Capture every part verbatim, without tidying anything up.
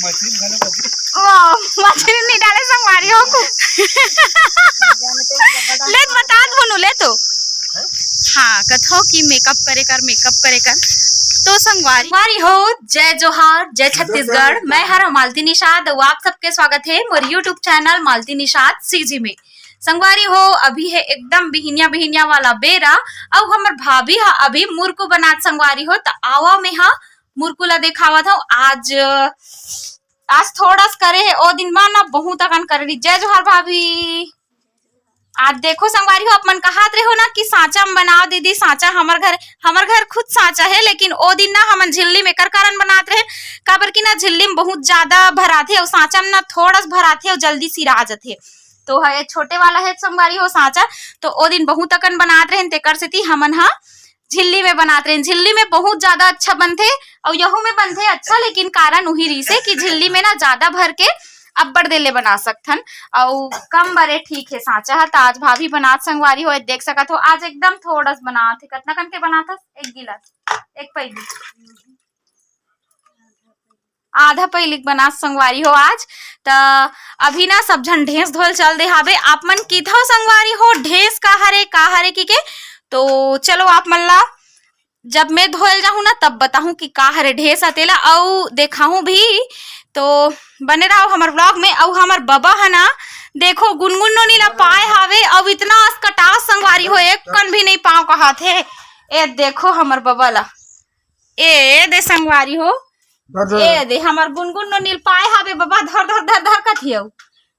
ओ, मछली नहीं डाले संगवारी हो। ले तो बता दो नु, ले तो। हाँ, कथो कि मेकअप करे कर, मेकअप करे कर। तो संगवारी, संगवारी हो, जय जोहार, जय छत्तीसगढ़। मैं हर मालती निषाद, अउ आप सबके स्वागत है मोर YouTube channel Malti Nishad C G में। संगवारी हो, अभी है एकदम बिहिनिया बिहिनिया वाला बेरा, अउ हमर भाभी हा अभी मुरकू बनात संगवारी हो, त आवा में हा मुरकू ला देखावत हूँ। आज, आज थोड़ा सा करे है, ओ दिन मा ना बहुत अकन करे रही। जय जोहार भाभी। आज देखो संगवारी हो, आप मन कहत रहे हो ना कि सांचा में बनाओ दीदी, सांचा हमर घर, हमर घर खुद सांचा है, लेकिन ओ दिन ना हमन झिल्ली में एकर कारण बनात रहे, काबर कि ना झिल्ली में बहुत ज्यादा भराथे अउ सांचा में ना थोड़ा सा भराथे अउ जल्दी सिरा जथे। तो है छोटे वाला है संगवारी हो सांचा, तो ओ दिन बहुत अकन बनात रहे, तेकर सेती हमन हा झिल्ली में बनात रहे। झिल्ली में बहुत ज्यादा अच्छा बनथे, अउ यहू में बनथे अच्छा, लेकिन कारण उही रहिसे कि झिल्ली में ना ज्यादा भर के अब्बड़ देले बना सकथन, अउ कम बरे ठीक है सांचा ह। त आज भाभी बनात संगवारी हो, देख सकत हो, आज एकदम थोड़ा सा बनात हे। कतना कन के बनात हस? एक गिलास, एक पैली, आधा पैली के बनात संगवारी हो आज। त अभी ना सब झन ढेंस धोल चल दे हावे। आप मन किथव संगवारी हो, ढेंस का हरे, का हरे की के? तो चलो, आप मन ला जब मैं धोयल जाहूँ ना, तब बताहूँ कि का हरे ढेंस ह तेला, अउ देखाहूँ भी। तो बने रहो हमर vlog में। अउ हमर बबा ह ना, देखो, गुनगुन नोनी ला पाए हावे, अउ इतना असकटास संगवारी हो, एक कन भी नहीं पाँव कहत हे। ए देखो हमर बबा ला, ए दे संगवारी हो, धर, धर। ए दे हमर गुनगुन नोनी ल पाए हावे बबा, धर धर धर धर कथियौ,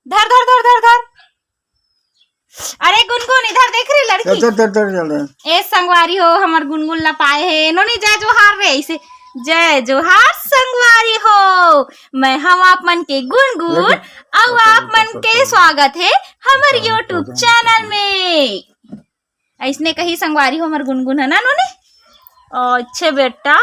धर धर धर धर धर। अरे गुनगुन, इधर देख रे लड़की। धर, धर, धर, धर, धर। ए संगवारी हो, हमर गुनगुन ला पाए हे। नोनी जय जोहार रे, ऐसे जय जोहार संगवारी हो। मैं हम आप मन के गुनगुन, देखो, अउ आप मन के स्वागत है हमर YouTube चैनल में। ऐसने कही संगवारी हो हमर गुनगुन है ना नोनी। अच्छे बेटा,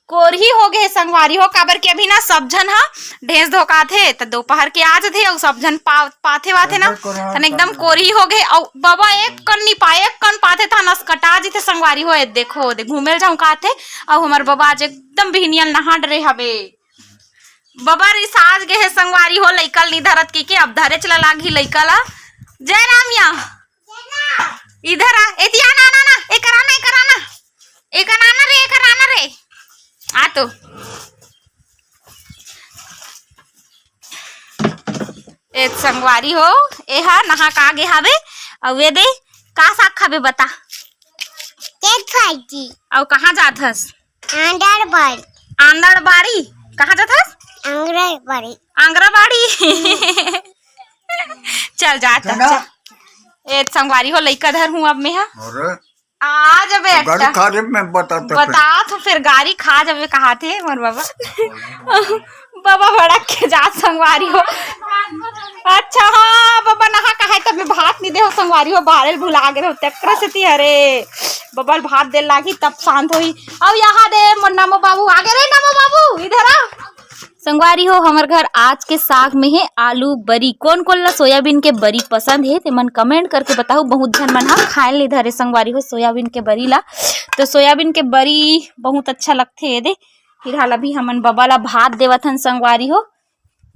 कोरही हो गए संगवारी हो, काबर के अभी ना सब झन हा ढेंस धोकाथे, त दोपहर के आ जथे अउ सब झन पा-, पाथे वाथे ना, तन एकदम कोरही हो गए। अउ बबा एक कन नी पाए, एक कन पाथे तहन असकटा जीथे संगवारी हो। ए देखो, दे घूमेल जाऊं काथे, अउ हमर बबा आज एकदम बिहनियल नहा डरे हवे। बबा रिसाज गे हे संगवारी हो, लइका ल नी धरत की के, अब धरे चला लागही लइका ला। जय राम या। इधर आ, एती आ ना, ना, ना, एकर आ ना, एकर आ ना। एकर आ ना रे, एकर आ ना रे। आ तो। ए संगवारी हो, ए हा नहा का गे हावे, अउ ए दे, का साग खाबे बता? केक खाई जी। अउ कहाँ जात हस? आंगनबाड़ी। आंगनबाड़ी? कहाँ जात हस? आंगनबाड़ी। आंगनबाड़ी। चल जा, चल, चल। ए संगवारी हो, लइका धर हूँ अब मैं हा। अरे। आ जा बेटा। गाड़ी खा रे, मैं बता तो फिर। बता तो फिर, गाड़ी खा जाबे कहाथे मोर बाबा। बाबा भड़क के जात संगवारी हो। अच्छा हाँ, बाबा नहा कहाए तब मैं भात नी दे हो संगवारी हो, बारे ल भुला गे हो, तेकरा सेती। अरे बाबा ल भात दे लागी तब शांत होई। अब यहाँ दे मोर नमो बाबू, आगे रे नमो बाबू, इधर आ। संगवारी हो, हमर घर आज के साग में हे आलू बरी। कोन कोन ला सोयाबीन के बरी पसंद हे, ते मन comment करके बताहू। बहुत झन मन हा खाए ले धरे संगवारी हो सोयाबीन के बरी ला। तो सोयाबीन के बरी बहुत अच्छा लगथे। ए दे, फिलहाल अभी हमन बबा ला भात देवत हन संगवारी हो।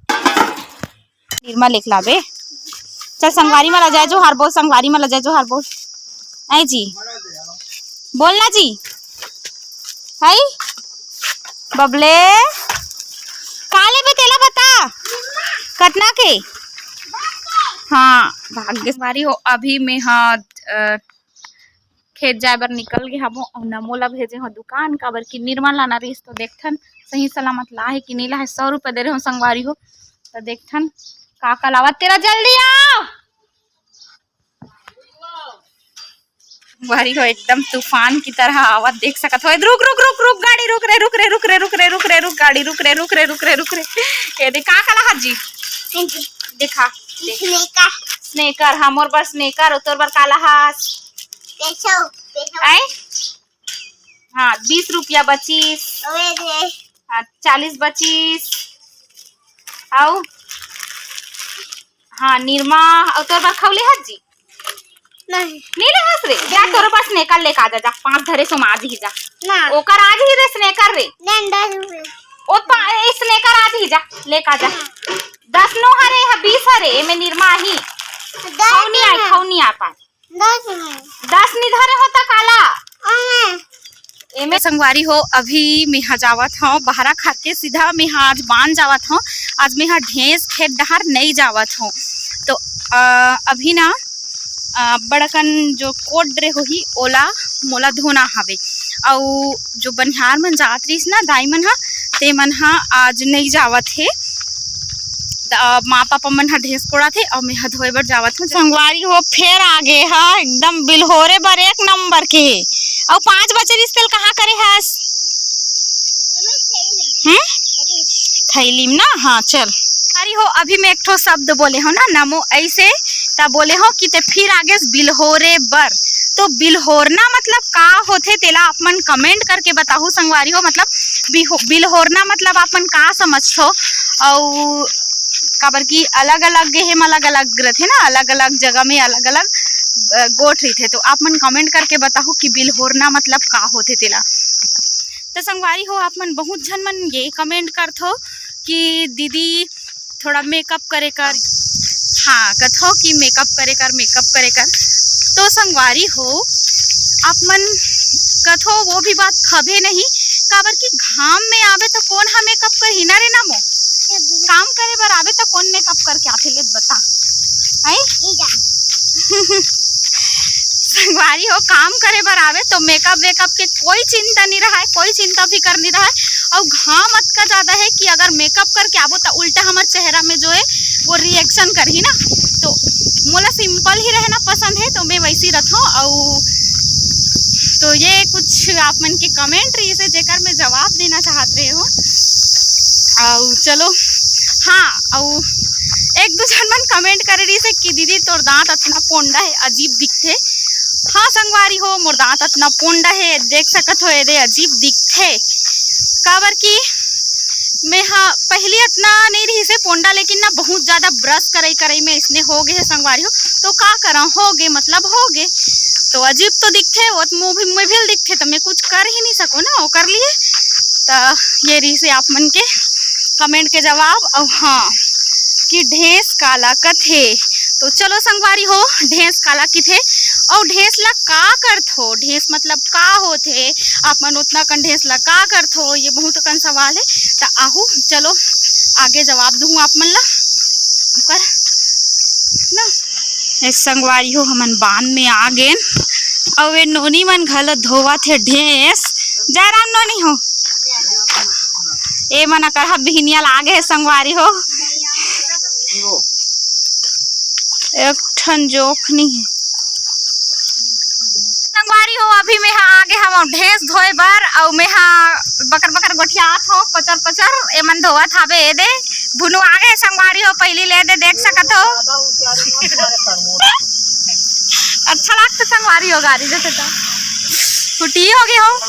निरमा लेके लाबे। चल संगवारी मला जय जोहार बोल, संगवारी मला जय जोहार बोल। ऐ जी। बोल ना जी। है? बबले। का लेबे तेला बता। कतना के? हाँ, भाग्य संगवारी हो, अभी मैं हा, अ, खेत जाए बर निकल गे हबो अउ नमो ला भेजे हो दुकान, काबर कि निरमा लाना रहिस, तो देखथन सही सलामत लाहे कि नी लाहे। सौ रुपया दे रहे हो संगवारी हो, तो देखथन का का लावा तेला, जल्दी आओ। संगवारी हो एकदम तूफान की तरह आवत देख सकत हो। रुक, रुक, रुक, रुक, गाड़ी रुक रे, रुक रे, रुक रे, रुक रे, रुक रे, रुक, गाड़ी रुक रे, रुक रे, रुक रे, रुक रे। ये दे, का का लाहा जी? देखा, देख। स्नेकर। स्नेकर, हाँ, मोर बर स्नेकर, अउ तोर बर का लाहा? पैसो, पैसो। आए? हाँ, बीस रुपया बचिस। ओए रे। हाँ, चालीस बचिस। अउ? हाँ, निरमा, अउ तोर बर खौले हस जी? नहीं। नी ले हस रे? जा, तोर बर स्नेकर लेके आ जा, जा। पाँच धरे सो मा आज ही जा। ना। ओकर आज ही रे स्नेकर रे। नहीं, दस रुपये। ओ पा, इसने करा दी जा, लेका जा। दस नो हरे, ह बीस हरे, एमे निरमा ही। खौनी आय, खौनी आ पाए। दस में। दस नि धरे हो त काला? ओमे। एमे संगवारी हो, अभी मेहा जावत हव बहरा खार के, सीधा मेहा आज बान जावत हव। आज मेहा ढेंस खेत डहार नई जावत हव। तो, अ, अभी ना, अ, बड़कन जो कोट डरे होही, ओला मोला धोना हवे। अउ जो बनिहार मन जात रहिस ना, दाई मन ह, ते मन ह आज नई जावत हे। त, अ, माँ पापा मन ह ढेंस कोड़ात हे अउ मेहा धोए बर जावत हव। संगवारी हो, फेर आगे ह एकदम बिलहोरे बर एक नंबर के हे। अउ पाँच बजे रिस तेल कहाँ करे हस? हम्म? थैली में ना? हाँ, चल। अरे हो, अभी मैं एक ठो शब्द बोले हव ना, नमो ऐसे, त बोले हव कि ते फिर आगे बिलहोरे बर। तो बिलहोरना मतलब का होथे, तेला आप मन comment करके बताहू संगवारी हो। मतलब बिहो-, बिलहोरना मतलब आप मन का समझथो? अउ काबर कि अलग-अलग गेहे म अलग-अलग रथे ना, अलग-अलग जगह में अलग-अलग, अ, गोठ रहिथे। तो आप मन comment करके बताहू कि बिलहोरना मतलब का होथे तेला। तो संगवारी हो, आप मन बहुत झन मन ये comment करथो कि दीदी थोड़ा makeup करे कर, हाँ, कथो कि makeup करे कर, makeup करे कर। तो संगवारी हो, आप मन कथो वो भी बात खबे नहीं, काबर कि घाम में आवे तो कौन हा makeup करही ना रे नमो? काम करे बर आवे तो कौन makeup करके आथे ले बता? आई? संगवारी हो, काम करे बर आवे तो makeup वेकअप के कोई चिंता नहीं रहा है, कोई चिंता फिकर नहीं रहा है। अउ घाम अतका ज्यादा है कि अगर makeup करके आबो तो उल्टा हमर चेहरा में जो है वो reaction करही ना। तो मोला simple ही रहना पसंद है, तो मैं वैसी रथों। अउ तो ये कुछ आप मन के comment रहिस हे जेकर मैं जवाब देना चाहत रहे हो। अउ चलो, हाँ, अउ एक दू झन मन comment करे रहिस हे कि दीदी तोर दांत अतना पोंडा है, अजीब दिखथे। हाँ संगवारी हो, मोर दांत अतना पोंडा हे, देख सकत हो, एदे अजीब दिखथे। काबर कि मैं हा पहली अतना नहीं रहिस हे पोंडा, लेकिन ना बहुत ज्यादा brush करई करई में इसने हो गए हे संगवारी हो। तो का करा, हो गए मतलब हो गए। तो अजीब तो दिखथे, वो तो मुंह भी, मुंह भी दिखथे, तो मैं कुछ कर ही नहीं सको ना ओकर लिए। तो ये रहिस हे आप मन के comment के जवाब। अउ हाँ, कि ढेंस काला कथे। तो चलो संगवारी हो, ढेंस काला किथे अउ ढेंस ला का करथो, ढेंस मतलब का होथे, आप मन उतना कन ढेंस ला का करथो, ये बहुत अकन सवाल है। त आहू चलो आगे जवाब दूँ आप मन ला ओकर ना। ए संगवारी हो, हमन बांध में आ गेन अउ ए नोनी मन घलो धोवत हे ढेंस। जय राम नोनी हो। ए मन अकरहा बिहनिया लागे हे संगवारी हो। एक ठन जोख नहीं है। संगवारी हो, अभी मैं हा आगे हवं ढेंस धोए बर, अउ मैं हा बकर बकर गोठियात हवं, पचर पचर। एमन धोवत हावे, ए दे भुनु आगे संगवारी हो, पहली ले दे देख सकत हो। अच्छा लागथे संगवारी हो, गाड़ी देथे तो छुट्टी हो गई हो।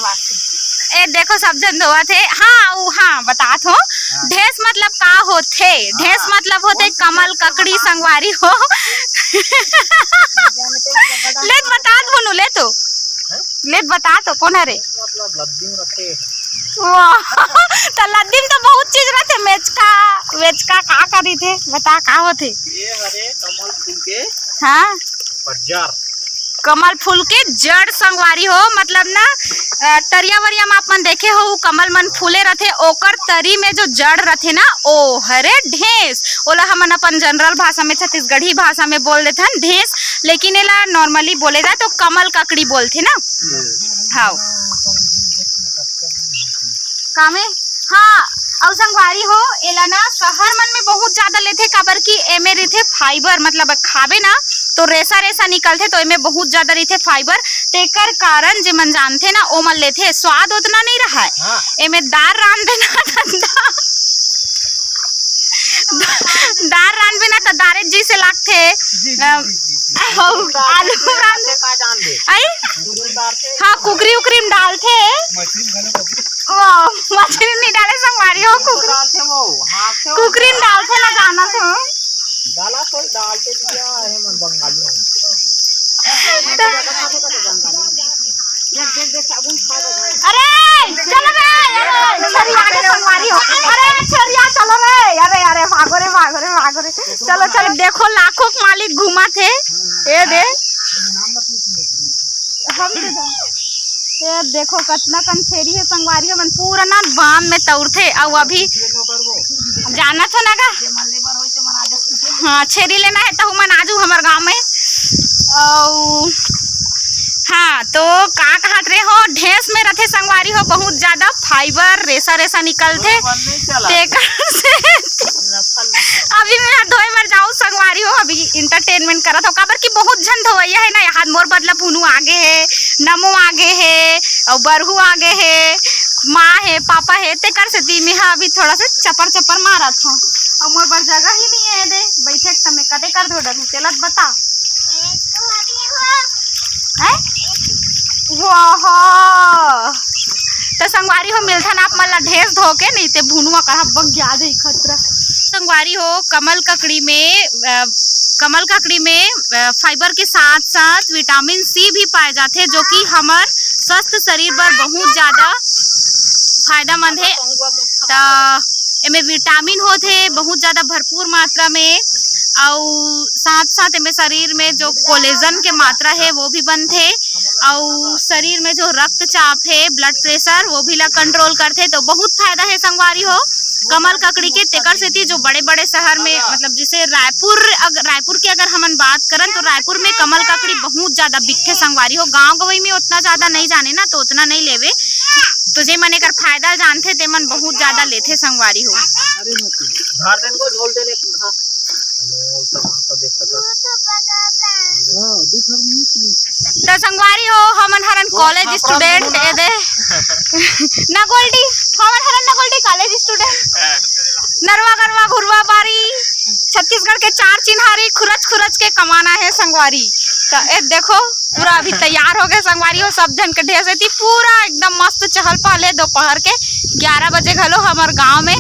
ए देखो सब जन धोवत हे। हाँ, उ, हाँ, बतात हो। हाँ। ढेंस मतलब का होथे? ढेंस हाँ। मतलब होथे कमल ककड़ी संगवारी हो। ले तो बतात बोलू, ले तो। हैं? ले तो बता तो, कौन हरे? मतलब लद्दी में रखे। वाह, तो लद्दी में तो बहुत चीज रथे, मेचका, वेचका का का रथे? बता, का होथे? ये हरे कमल फूल के हाँ। पतझड़। कमल फूल के जड़ संगवारी हो, मतलब ना, अ, तरिया वरिया में आप मन देखे हो, उ कमल मन फूले रथे, ओकर तरी में जो जड़ रथे ना, ओ हरे ढेंस। ओला हमन अपन general भाषा में, छत्तीसगढ़ी भाषा में बोल देथन ढेंस, लेकिन एला normally बोले जाए तो कमल ककड़ी बोलथे ना। हाँ। कामे? हाँ, अउ संगवारी हो, एला ना शहर मन में बहुत ज्यादा लेथे, काबर कि एमे रहिथे fibre, मतलब खाबे ना तो रेसा रेसा निकलथे, तो एमे बहुत ज्यादा रहिथे fibre, तेकर कारण जे मन जानथे ना, ओ मन लेथे। स्वाद ओतना नहीं रहय। हाँ। एमे दार रांधबे ना त दा-, दार रांधबे ना त दारे जैसे लागथे। जी, जी, अ, जी, जी, जी। अउ आलू रांध-, का जान दे? आई? दूध डालते हाँ, कुकरी उकरी में डालथे। मछली में घलो कभी। ओ, मछली नहीं डाले संगवारी हो, कुकरी। डालते वो, हाँ, से वो कुकरी में डालथे ना, जाना तो। डाला तो डालते दिया है मन बंगाली मन। त- अरे चलो रे, अरे छेरिया के संगवारी हो, अरे छेरिया चलो रे, अरे अरे भागो रे, भागो रे, भागो रे, चलो चलो। देखो लाखों के मालिक घूमत हे, ये दे। हम ये देखो कतना कन छेरी हे संगवारी हो, मन पूरा ना बांध में तौरथे। अउ अभी जाना था ना का? हाँ, छेरी लेना है तो मन आजू हमर गांव में। अउ हाँ, तो का कहत रहे हो, ढेंस में रथे संगवारी हो, बहुत ज्यादा फाइबर, रेसा रेसा निकलथे, तेकर से अभी मैं धोए बर जाऊँ संगवारी हो, अभी एंटरटेनमेंट करत हो, काबर कि बहुत झन धोवैया है ना, यहाँ मोर बदला भुनू आगे है, नमो आगे है, अउ बरहू आगे है, माँ है, पापा है, तेकर सेती मेहा अभी थोड़ा से चपर चपर मारत हूँ। अउ मोर बर जगह ही नहीं है दे बैठे के, तमे कते कर धो डरू, चलत बता। हैं? वाह। तो संगवारी हो, मिलथन आप मन ला ढेस धो के, नहीं ते भुनुआ कहा बग गया दे खतरा। संगवारी हो, कमल ककड़ी में, अ, कमल ककड़ी में, अ, फाइबर के साथ साथ विटामिन सी भी पाए जाथे, जो कि हमर स्वस्थ शरीर बर बहुत ज्यादा फायदामंद हे। त एमे विटामिन होथे बहुत ज्यादा भरपूर मात्रा में, अउ साथ साथ एमे शरीर में जो कोलेजन के मात्रा हे वो भी बनथे, अउ शरीर में जो रक्तचाप हे, ब्लड प्रेशर, वो भी ला कंट्रोल करथे। तो बहुत फायदा हे संगवारी हो कमल ककड़ी के। तेकर सेती जो बड़े बड़े शहर में, मतलब जैसे रायपुर, अगर रायपुर के अगर हमन बात करन तो रायपुर में कमल ककड़ी बहुत ज्यादा बिकथे संगवारी हो। गांव गवई में उतना ज्यादा नहीं जाने ना, तो उतना नहीं लेवे। तो जे मन एकर फायदा जानथे ते मन बहुत ज्यादा लेथे संगवारी हो। धार देन को झोल देने। हाँ, दू घर नहीं, तीन। तो संगवारी हो, हमन हरन कॉलेज स्टूडेंट ए दे। ना गोल्डी, हमन हरन ना गोल्डी कॉलेज स्टूडेंट। नरवा गरवा घुरवा बारी, छत्तीसगढ़ के चार चिन्हारी, खुरच खुरच के कमाना है संगवारी। तो ए देखो, पूरा अभी तैयार हो गए संगवारी हो, सब झन के ढेर सेती पूरा एकदम मस्त चहल पहल है। दोपहर के ग्यारह बजे घलो हमर गांव में,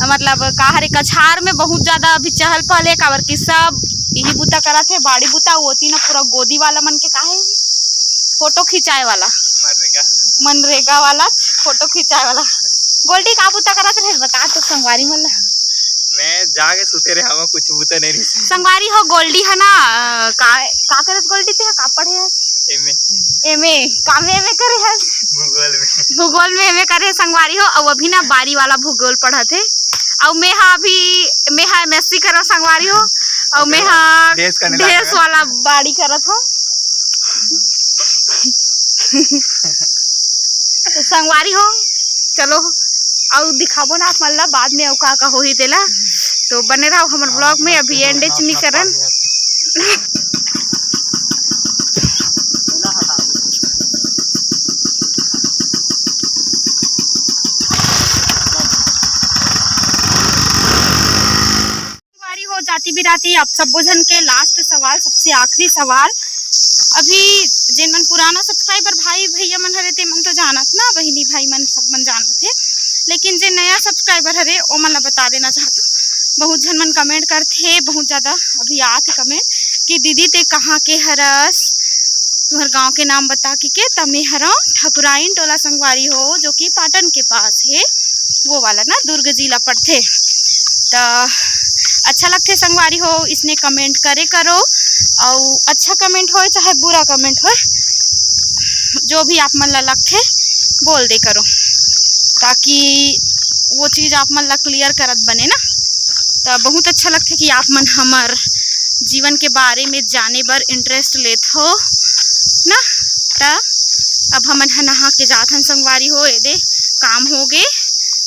मतलब का हरे कछार में बहुत ज्यादा अभी चहल पहल है, काबर कि सब यही बुता करत है, बाड़ी बुता। ओती ना पूरा गोदी वाला मन के काहे फोटो खिंचाए वाला, मनरेगा। मनरेगा वाला फोटो खिंचाए वाला। गोल्डी का बुता करत रहे बता तो संगवारी मन ला। मैं जाके सुते रहे, हवा कुछ बुता नहीं रही। संगवारी हो, गोल्डी है ना, अ, का, का करत गोल्डी ते ह, का पढ़े है? एमए। एमए, का में एमए करे है? भूगोल में। भूगोल में एमए करे है संगवारी हो, अउ अभी ना बारी वाला भूगोल पढ़त है। अउ मैं हा अभी, मैं हा एमएससी करत संगवारी हो, अउ मैं हा ढेस करने लाग ढेस रहा। वाला बाड़ी करत हो। तो संगवारी हो, चलो अउ दिखाबो ना आप मन ला बाद में अउ का का होही तेला। तो बने रहो हमर ब्लॉग में, अभी एंड च नी करन। संगवारी हो, जाति बिराती, आप सब्बो झन के लास्ट सवाल, सबसे आखिरी सवाल। अभी जेन मन पुराना सब्सक्राइबर भाई भैया मन हरे, ते मन तो जानत ना, बहिनी भाई मन सब मन जानत हे, लेकिन जे नया सब्सक्राइबर हरे, ओ मन ला बता देना चाहत हूँ। बहुत झन मन कमेंट करथे, बहुत ज्यादा अभी आत हे कमेंट कि दीदी ते कहाँ के हरस, तुम्हर गांव के नाम बता के, के तमे हरव ठकुराइन टोला संगवारी हो, जो कि पाटन के पास हे। वो वाला ना दुर्ग जिला पड़थे। त अच्छा लगथे संगवारी हो, इसने कमेंट करे करो, अउ अच्छा कमेंट होए चाहे बुरा कमेंट होए, जो भी आप मन ला लगथे बोल दे करो, ताकि वो चीज आप मन ला क्लियर करत बने ना। त बहुत अच्छा लगथे कि आप मन हमर जीवन के बारे में जाने बर इंटरेस्ट लेत हो ना। त अब हमन ह नहा के जाथन संगवारी हो, एदे काम हो गे,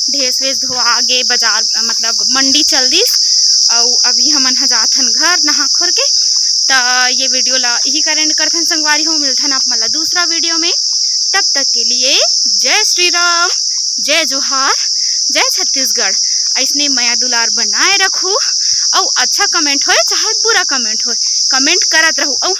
ढेस वेस धोआ गे, बाजार मतलब मंडी चल दिस, अउ अभी हमन ह जाथन घर नहा खोर के। त ये वीडियो ला इही कर एंड करथन संगवारी हो, मिलथन आप मन ला दूसरा वीडियो में। तब तक के लिए जय श्री राम, जय जोहार, जय छत्तीसगढ़। ऐसने मया दुलार बनाए रखू, अउ अच्छा कमेंट होए चाहे बुरा कमेंट होए, कमेंट करत रहू। अउ